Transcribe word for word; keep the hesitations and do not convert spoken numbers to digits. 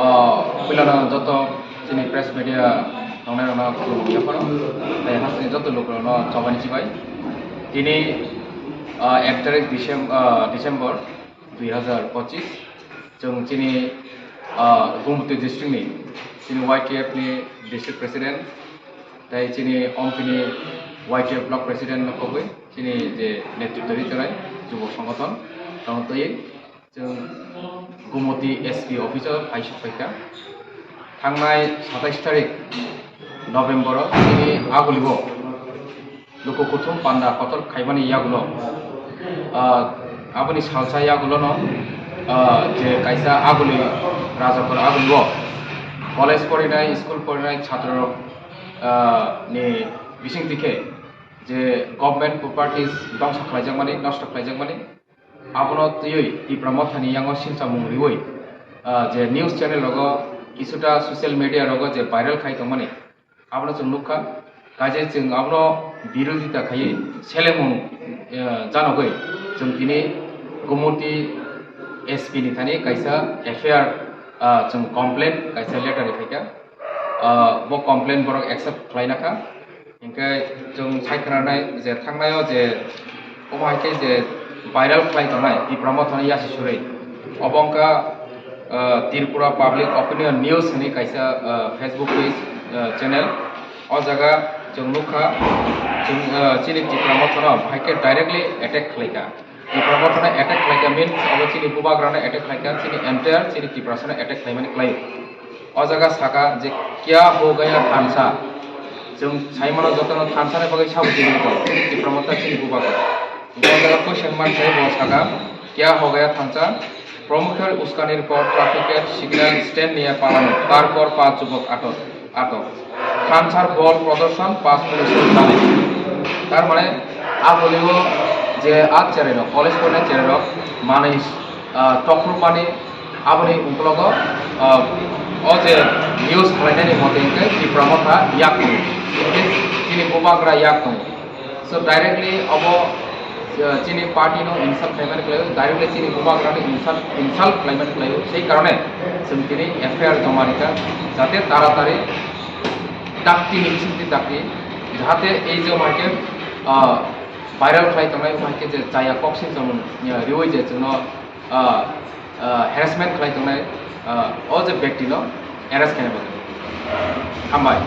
Ah, puilano joto chini press media tongnai rokno khulumung yapharo. Tei hasteni joto lukurokno chobani chibai. Tini, ah, ek tarik Decem-, ah, December dui hazar pochis. Chwng chini, ah, Gumoti district ni chini Y T F ni district president tei chini Ompini Y T F block president no kogwi chini je netritw ri tongnai jubo songothon tongtwi. Chwng Gumoti S P office o phai sok phaikha. Thangnai satais tarik November o chini Aguli o luku kuthum panda kotor khaimani yagulo, ah, aboni salsa yagulono, ah, je kaisa Aguli, Rajakor Aguli o college porinai, school porinai chhatro rok, ah, ni bising tikhe je government properties dongsa khlaijakmani, nosto khlaijakmani, abono twiwi Tipra Mothani yango silchamung riwi, ah, je news channel rogo, kisuta social media rogo je viral khai tongmani, abono chwng nukha. Kaisa chwng abono birodita khaiwi selemung, ah, janogwi chwng tini Gumoti S P ni thani kaisa F I R, ah, chwng complaint kaisa letter rikhaikha. Ah, bo complaint borok accept khlaina kha. Hinkhe chwng sai khwnanai je thangnaio je omo hai khe je viral khlai tongnai Tipra Mothani yasi surwi. Obo wngkha, ah, Tripura Public Opinion News hwnwi kaisa, ah, Facebook page, ah, channel. O jaga chwng nukha, chwng, ah, chini Tipra Mothano hai khe directly attack khlaikha. Tipra Mothano attack khlaikha means obo chini bubagrano attack khlaikha, chini entire chini Tiprasano attack khlaimani khlaio. O jaga saka je kya ho gaya thansa. Chwng saimano jotono thansa ni bagwi sabo tini ko, chini Tipra Motha chini bubagra. O jaga question mark sai bo saka kya ho gaya thansa. Pramukher uskanir por traffic signal stand niya palano, tarpor pa chubok atok. Atok. Thansar bol prodorshon pas police tane. Tar mane a bolio je a chereno, college porna chereno, manwi, ah, tokrumani aboni uklogo, ah, o je news khlainani mote hwnkhe Tipra Motha yak tong. Chini bubagra yak tong. So directly obo, uh, chini party no insult khlaimani khlaio, directly chini bubagrano insult, insult khlaimani khlaio. Sei karone chwng tini F I R joma rikha, jate taratari dakti ni bisingtwi dakti, jahate ei je omo hai khe, uh, viral khlai tongnai omo hai khe je chaya kok sinchomung, uh, riui je chwngno, uh, uh, harassment khlai tongnai, uh, o je bektino arrest khaina bagwi. Hambai.